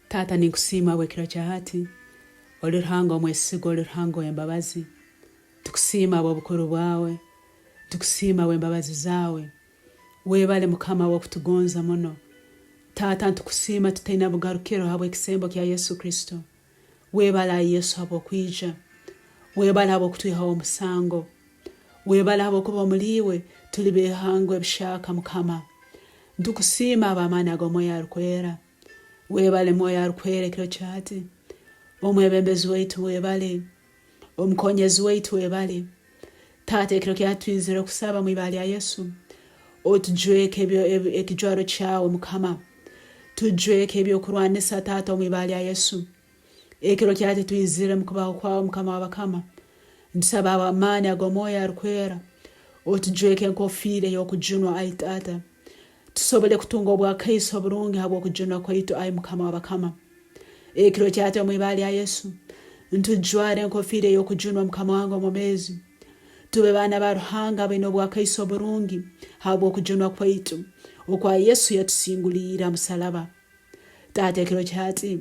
Taata ninkusiima habw'ekiro kya hati, oli Ruhanga omwesigwa, oli Ruhanga ow'embabazi. Tukusiima habw'obukuru bwawe, tukusiima habw'embabazi zaawe. Webale Mukama habw'okutugonza muno. Taata nitukusiima tutaina bugarukiro habw'ekisembo kya Yesu Kristo. Webale ai Yesu habw'okwija. Webale habw'okutwihaho omusango. Webale habwokuba omuli iwe tuli b'ihangwa ebihyaka Mukama. Ntukusiima habw'amaani ag'Omwoyo Arukwera. Webale Mwoyo Arukwera ekiro kya hati. Omwebembezi waitu webale. Omukonyezi waitu webale. Taata ekiro kya hati twizire kusaba mu ibara lya Yesu otujweke ekijwaro kyawe Mukama. Tujweke ebyokurwanisa Taata omu ibara lya Yesu. Ekiro kya hati twizire mu kubaho kwawe Mukama w'abakama. Ntusaba habw'amaani ag'Omwoyo Arukwera otujweke enkofiira ey'okujunwa ai Taata. Tusobole kutunga obwakaiso oburungi habw'okujunwa kwaitu ai Mukama w'abakama. Ekiro kya hati omu ibara lya Yesu ntujwara enkofiira ey'okujunwa Mukama wange omwomeezi. Tube baana ba Ruhanga abaine obwakaiso oburungi habw'okujunwa kwaitu okwa Yesu yatusinguliire ha musalaba. Taata ekiro kya hati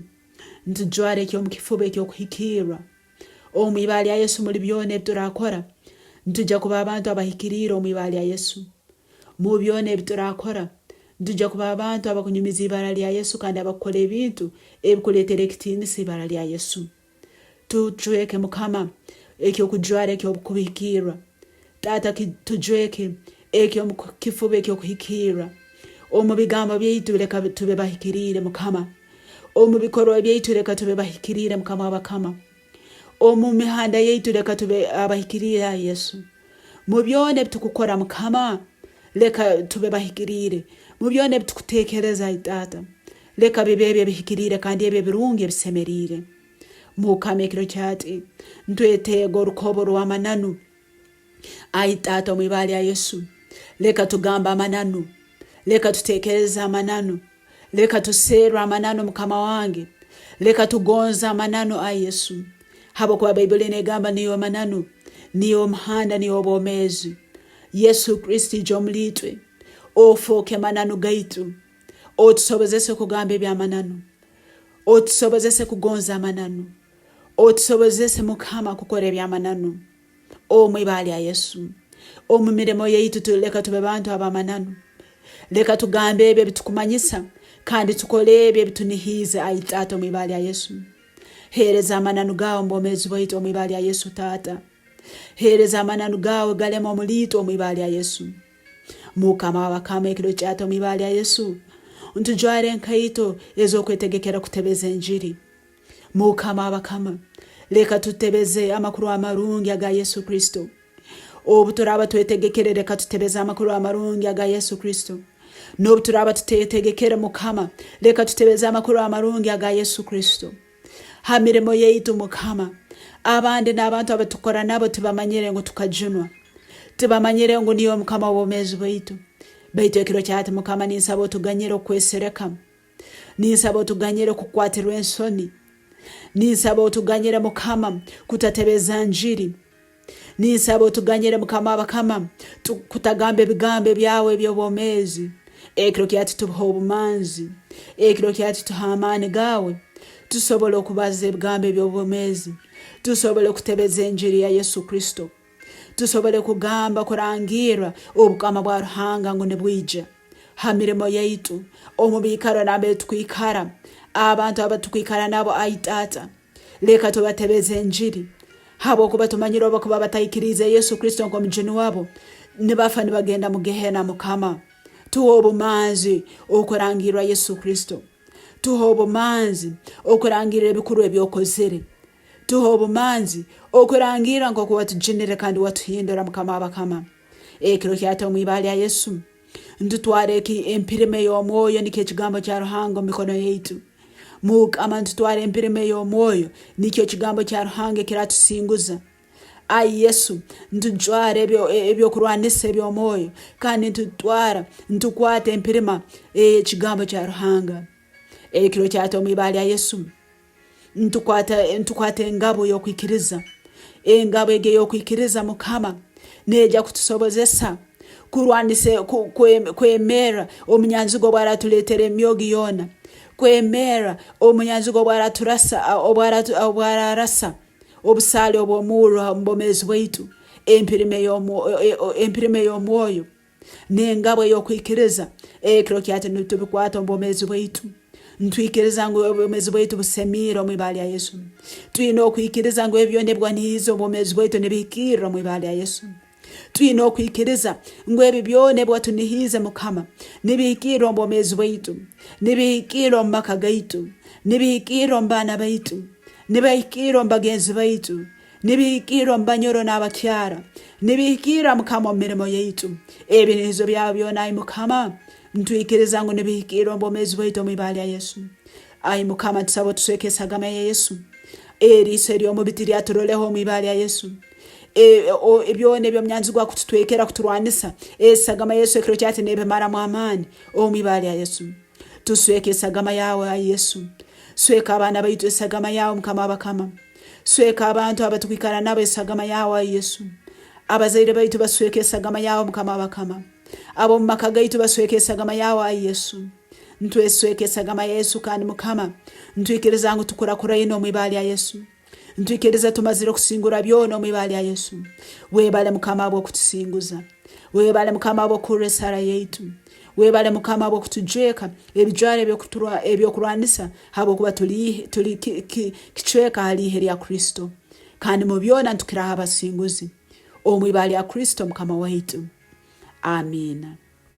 ntujwara eky'omu kifuba eky'okuhikirra. Omu ibara lya Yesu muli byona ebi turakora nitwija kuba abantu abahikiriire omu ibara lya Yesu. Mu byona ebi turakora nitwija kuba abantu abakunyumiza ibara lya Yesu kandi abakukora ebintu ebikuletera ekitiinisa ibara lya Yesu. Tujweke Mukama eky'okujwara eky'okuhikirra. Taata tujweke eky'omu kifuba eky'okuhikirra. Omu bigambo byaitu leka tube bahikiriire Mukama. Omu bikorwa byaitu leka tube bahikiriire Mukama w'abakama. Omu mihanda yaitu leka tube abahikiriire ai Yesu. Mu byona ebitukukora Mukama leka tube bahikiriire. Mu byona ebitukutekereza ai Taata leka bibe ebi ebihikiriire kandi ebi ebirungi ebisemeriire. Mukama ekiro kya hati ntweteega orukobo rw'amananu. Ai Taata omu ibara lya Yesu leka tugambe amananu. Leka tutekereze amananu. Leka tuserre amananu Mukama wange. Leka tugonze amananu ai Yesu. Habwokuba Baibuli negamba niiwe mananu, niiwe muhanda, niiwe obwomeezi. Yesu Kristo ija omuli itwe, ofooke mananu gaitu, otusobozese kugamba eby'amananu, otusobozese kugonza amananu, otusobozese Mukama kukora eby'amananu. Omu ibara lya Yesu. Omu mirimo yaitu leka tube bantu ab'amananu. Leka tugambe ebi ebitukumanyisa kandi tukole ebi ebitunihiize ai Taata omu ibara lya Yesu. Heereza amananu gaawe omu bwomeezi bwaitu omu ibara lya Yesu Taata. Heereza amananu gaawe galeme omuli itwe omu ibara lya Yesu. Mukama w'abakama ekiro kyata omu ibara lya Yesu. Ntujwara enkaito ez'okwetegekera kutebeza enjiri. Mukama w'abakama, leka tutebeze amakuru amarungi aga Yesu Kristo. Obu turaaba twetegekere, leka tutebeze amakuru amarungi aga Yesu Kristo. N'obu turaaba tutetegekere, Mukama, leka tutebeze amakuru amarungi aga Yesu Kristo. Ha mirimo yaitu, Mukama, abandi n'abantu abatukora nabo tibamanyire ngu tukajunwa. Tibamanyire ngu niiwe Mukama w'obwomeezi bwaitu. Baitu ekiro kya hati, Mukama, ninsaba otuganyire okwesereka. Ninsaba otuganyire kukwatirwa ensoni. Ninsaba otuganyire Mukama kutatebeza njiri. Ninsaba otuganyire Mukama w'abakama kutagamba ebigambo ebyawe eby'obwomeezi. Ekiro kya hati tuha obumanzi. Ekiro kya hati tuha amaani gaawe tusobole okubaza ebigambo eby'obwomeezi. Tusobole kutebeza enjiri ya Yesu Kristo. Tusobole kugamba kurangirra obukama bwa Ruhanga ngu nibwija. Ha mirimo yaitu, omu biikaro nambere tukwikara, abantu abatukwikara nabo, ai Taata, leka tubatebeze enjiri, habwokuba tumanyire obu bakuba bataikiriize Yesu Kristo nk'omujuni wabo, nibafa nibagenda mu gehena. Mukama, tuhe obumanzi okurangirra Yesu Kristo. Tuhe obumanzi okurangirra ebikuru eby'okozere. Tuhe obumanzi okurangirra nk'oku watujunire kandi watuhindura Mukama w'abakama. Ekiro kyata omu ibara lya Yesu, ntutwara eki empirima ey'omwoyo nikyo ekigambo kya Ruhanga omu mikono yaitu. Mukama ntutwara empirima ey'omwoyo nikyo ekigambo kya Ruhanga ekiratusinguza. Ai Yesu, ntujwara ebyokurwanisa eby'omwoyo kandi ntutwara ntukwata empirima ey'ekigambo kya Ruhanga. Ekiro kyata omu ibara lya Yesu, ntukwata engabo y'okwikiriza. Engabo egi ey'okwikiriza Mukama neija kutusobozesa kurwanisa kwemerra omunyanzigwa obu aratuleetera emyogi yoona, Kwemerra omunyanzigwa obwaraturasa obwararasa obusaali obw'omurro omu bwomeezi bwaitu, empirima ey'omwoyo n'engabu ey'okwikiriza, ekiro kyati nitubikwata omu bwomeezi bwaitu. Nitwikiriza ngu obwomeezi bwaitu busemiire omu ibara lya Yesu. Twine okwikiriza ngu ebi byona ebiwanihiize omu bwomeezi bwaitu nibihikirra omu ibara lya Yesu. Twine okwikiriza ngu ebi byona ebi watunihiize Mukama nibihikirra omu bwomeezi bwaitu, nibihikirra omu maka gaitu, nibihikirra omu baana baitu, nibihikirra omu bagenzi baitu, nibihikirra omu banyoro n'abakyara, nibihikirra Mukama omu mirimo yaitu. Ebinihizo byawe byona ai Mukama, nitwikiriza ngu nibihikirra omu bwomeezi bwaitu omu ibara lya Yesu. Ai Mukama tusaba otusweke esagama ya Yesu. Eriiso ery'omubi tiryaturoleho omu ibara lya Yesu. Byona eby'omunyanzigwa akututwekera kuturwanisa, esagama ya Yesu ekiro kyati n'ebimaramu amaani omu ibara lya Yesu. Tusweke esagama yawe ai Yesu. Sweka abaana baitu esagama yawe Mukama w'abakama. Sweka abantu abatukwikara nabo esagama yawe ai Yesu. Abazaire baitu basweke esagama yawe Mukama w'abakama. Ab'omu maka gaitu basweke esagama yawe ai Yesu. Ntwesweka esagama ya Yesu kandi Mukama ntwikiriza ngu tukurakuraine omu ibara lya Yesu. Ntwikiriza tumazire kusingura byona omu ibara lya Yesu. Webale Mukama habw'okutusinguza. Webale Mukama habw'okuhurra esaara yaitu. Webale Mukama habw'okutujweka ebijwaro eby'okurwanisa habwokuba tuli, tuli kicweka hali ihe lya Kristo. Kandi mu byona nitukiraho abasinguzi. Omu ibara lya Kristo Mukama waitu. Amiina.